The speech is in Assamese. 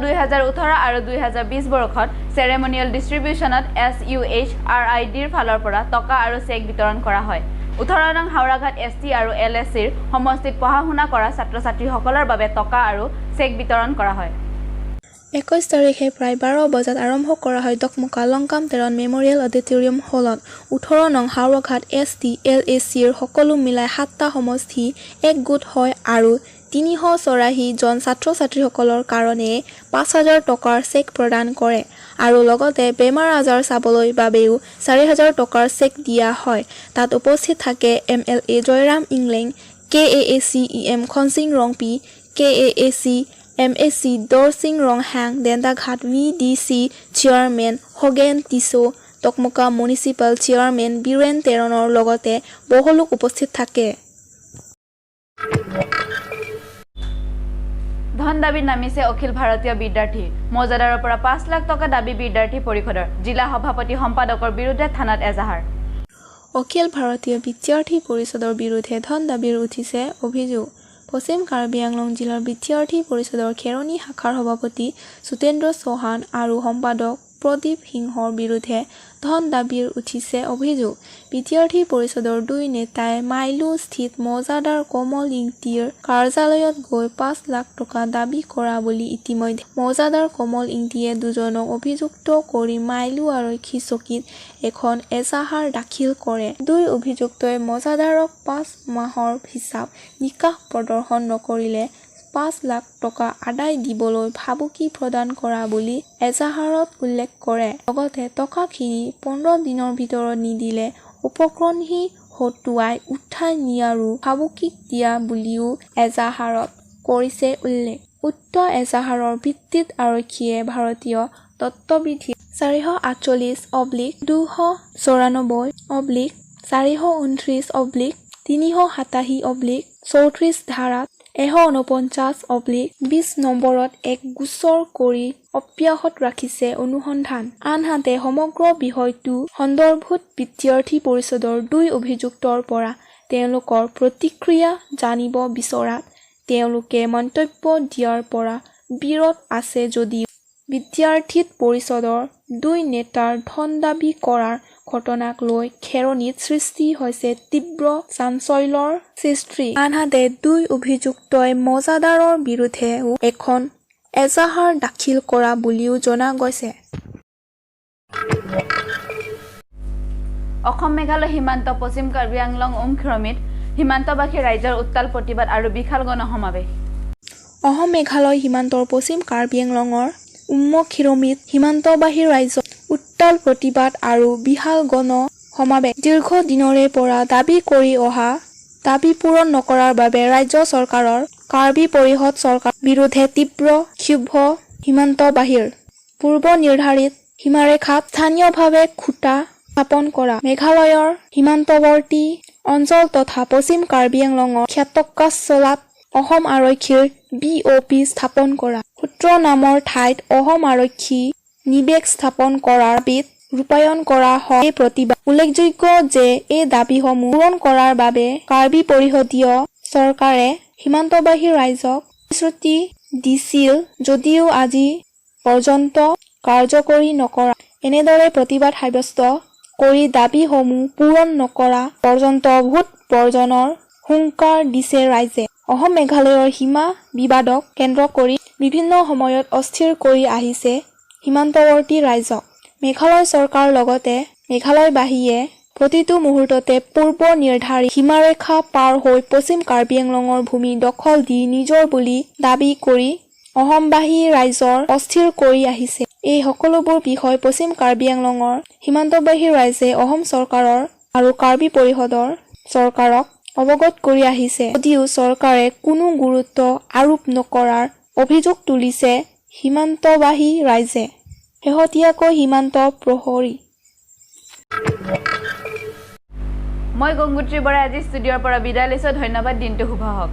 যোৱা 2018 আৰু 2020 বৰ্ষত চেৰেমনিয়েল ডিষ্ট্ৰিবিউশ্যনত S U H R I ডিৰ ফালৰ পৰা টকা আৰু চেক বিতৰণ কৰা হয়। 18 নং হাওৰাঘাট এছ টি আৰু এল এছ চিৰ সমষ্টিত পঢ়া শুনা কৰা ছাত্ৰ ছাত্ৰীসকলৰ বাবে টকা আৰু চেক বিতৰণ কৰা হয়। 21 তাৰিখে প্ৰায় 12 বজাত আৰম্ভ কৰা হয় ডকমকা লংকাম টেৰণ মেমৰিয়েল অডিটৰিয়াম হলত। 18 নং হাওৰাঘাট এছ টি, এল এ চিৰ সকলো মিলাই সাতটা সমষ্টি একগোট হয় আৰু 384 জন ছাত্ৰ-ছাত্ৰীসকলৰ কাৰণে 5,000 টকাৰ চেক প্ৰদান কৰে আৰু লগতে বেমাৰ আজাৰ চাবলৈ বাবেও 4,000 টকাৰ চেক দিয়া হয়। তাত উপস্থিত থাকে M L A Jayram Engleng, K A A C E M Khansing Rongpi, K A A C M A C Dorsing Ronghang, Dendaghat V D C chairman Khagen Tisso, Dokmoka municipal chairman Biren টেৰণৰ লগতে বহু লোক উপস্থিত থাকে। ধন দাবীত নামিছে অখিল ভাৰতীয় বিদ্যাৰ্থী। মৌজাদাৰৰ পৰা 5 লাখ টকা দাবী বিদ্যাৰ্থী পৰিষদৰ। জিলা সভাপতি, সম্পাদকৰ বিৰুদ্ধে থানাত এজাহাৰ। অখিল ভাৰতীয় বিদ্যাৰ্থী পৰিষদৰ বিৰুদ্ধে ধন দাবীৰ উঠিছে অভিযোগ। পশ্চিম কাৰ্বি আংলং জিলাৰ বিদ্যাৰ্থী পৰিষদৰ খেৰণি শাখাৰ সভাপতি জিতেন্দ্ৰ চৌহান আৰু সম্পাদক প্ৰদীপ সিংহৰ বিৰুদ্ধে ধন দাবীৰ উঠিছে অভিযোগ। বিদ্যাৰ্থী পৰিষদৰ দুই নেতাই মাইলুস্থিত মৌজাদাৰ কমল ইংতিৰ কাৰ্যালয়ত গৈ 5 লাখ টকা দাবী কৰা বুলি ইতিমধ্যে মৌজাদাৰ কমল ইংতিয়ে দুজনক অভিযুক্ত কৰি মাইলু আৰক্ষী চকীত এখন এজাহাৰ দাখিল কৰে। দুই অভিযুক্তই মৌজাদাৰক 5 মাহৰ হিচাপ নিকাচ প্ৰদৰ্শন নকৰিলে 5 লাখ টকা আদায় দিবলৈ ভাবুকি প্ৰদান কৰা বুলি এজাহাৰত উল্লেখ কৰে। লগতে টকাখিনি 15 দিনৰ ভিতৰত নিদিলে উপকৰণী হতুৱাই উঠাই নিয়াৰো ভাবুকি দিয়া বুলিও এজাহাৰত কৰিছে উল্লেখ। উক্ত এজাহাৰৰ ভিত্তিত আৰক্ষীয়ে ভাৰতীয় দণ্ডবিধিৰ 448/294 অব্লিক 429 অব্লিক 387/34 ধাৰাত 149/20 নম্বৰত এক গোচৰ কৰি অব্যাহত ৰাখিছে অনুসন্ধান। আনহাতে সমগ্ৰ বিষয়টো সন্দৰ্ভত বিদ্যাৰ্থী পৰিষদৰ দুই অভিযুক্তৰ পৰা তেওঁলোকৰ প্ৰতিক্ৰিয়া জানিব বিচৰাত তেওঁলোকে মন্তব্য দিয়াৰ পৰা বিৰত আছে যদিও বিদ্যাৰ্থী পৰিষদৰ দুই নেতাৰ ধন দাবী কৰাৰ ঘটনাক লৈ খেৰণিত সৃষ্টি হৈছে তীব্ৰ চাঞ্চল্যৰ সৃষ্টি। আনহাতে দুই অভিযুক্তই মৌজাদাৰৰ বিৰুদ্ধেও এখন এজাহাৰ দাখিল কৰা বুলিও জনা গৈছে। অসম মেঘালয় সীমান্ত পশ্চিম কাৰ্বি আংলং উমখিৰমিত সীমান্তবাসী ৰাইজৰ উত্তাল প্ৰতিবাদ আৰু বিশাল গণসমাৱেশ। অসম মেঘালয় সীমান্তৰ পশ্চিম কাৰ্বি আংলঙৰ উমখিৰমিত সীমান্তবাসী ৰাইজৰ উত্তাল প্ৰতিবাদ আৰু বিশাল গণ সমাৱেশ। দীৰ্ঘদিনৰে পৰা দাবী কৰি অহা দাবী পূৰণ নকৰাৰ বাবে ৰাজ্য চৰকাৰৰ কাৰ্বি পৰিষদ চৰকাৰৰ বিৰুদ্ধে তীব্ৰ ক্ষোভ সীমান্তবাসীৰ। পূৰ্ব নিৰ্ধাৰিত সীমাৰেখাত স্থানীয়ভাৱে খুঁটা স্থাপন কৰা, মেঘালয়ৰ সীমান্তৱৰ্তী অঞ্চল তথা পশ্চিম কাৰ্বি আংলঙৰ খাটকাচলাত অসম আৰক্ষীৰ বি অ' পি স্থাপন কৰা, সূত্ৰ নামৰ ঠাইত অসম আৰক্ষী নিৱেশ স্থাপন কৰাৰ দাবীত ৰূপায়ণ কৰা হয় এই প্ৰতিবাদ। উল্লেখযোগ্য যে এই দাবীসমূহ পূৰণ কৰাৰ বাবে কাৰ্বি পৰিষদীয় চৰকাৰে সীমান্তবাসী ৰাইজক প্ৰতিশ্ৰুতি দিছিল যদিও আজি পৰ্যন্ত কাৰ্যকৰী নকৰা। এনেদৰে প্ৰতিবাদ সাব্যস্ত কৰি দাবীসমূহ পূৰণ নকৰা পৰ্যন্ত ভোট বৰ্জনৰ হুংকাৰ দিছে ৰাইজে। অসম মেঘালয়ৰ সীমা বিবাদক কেন্দ্ৰ কৰি বিভিন্ন সময়ত অস্থিৰ কৰি আহিছে সীমান্তৱৰ্তী ৰাইজক। মেঘালয় চৰকাৰ লগতে মেঘালয়বাসীয়ে প্ৰতিটো মুহূৰ্ততে পূৰ্ব নিৰ্ধাৰিত সীমাৰেখা পাৰ হৈ পশ্চিম কাৰ্বি আংলঙৰ ভূমি দখল দি নিজৰ বুলি দাবী কৰি অসমবাসী ৰাইজৰ অস্থিৰ কৰি আহিছে। এই সকলোবোৰ বিষয় পশ্চিম কাৰ্বি আংলঙৰ সীমান্তবাসী ৰাইজে অসম চৰকাৰৰ আৰু কাৰ্বি পৰিষদৰ চৰকাৰক অৱগত কৰি আহিছে যদিও চৰকাৰে কোনো গুৰুত্ব আৰোপ নকৰাৰ অভিযোগ তুলিছে সীমান্তবাসী ৰাইজে। শেহতীয়াকৈ সীমান্ত প্ৰহৰী মই গংগোত্ৰী বৰাই আজি ষ্টুডিঅ'ৰ পৰা বিদায় লৈছোঁ। ধন্যবাদ, দিনটো শুভ হওক।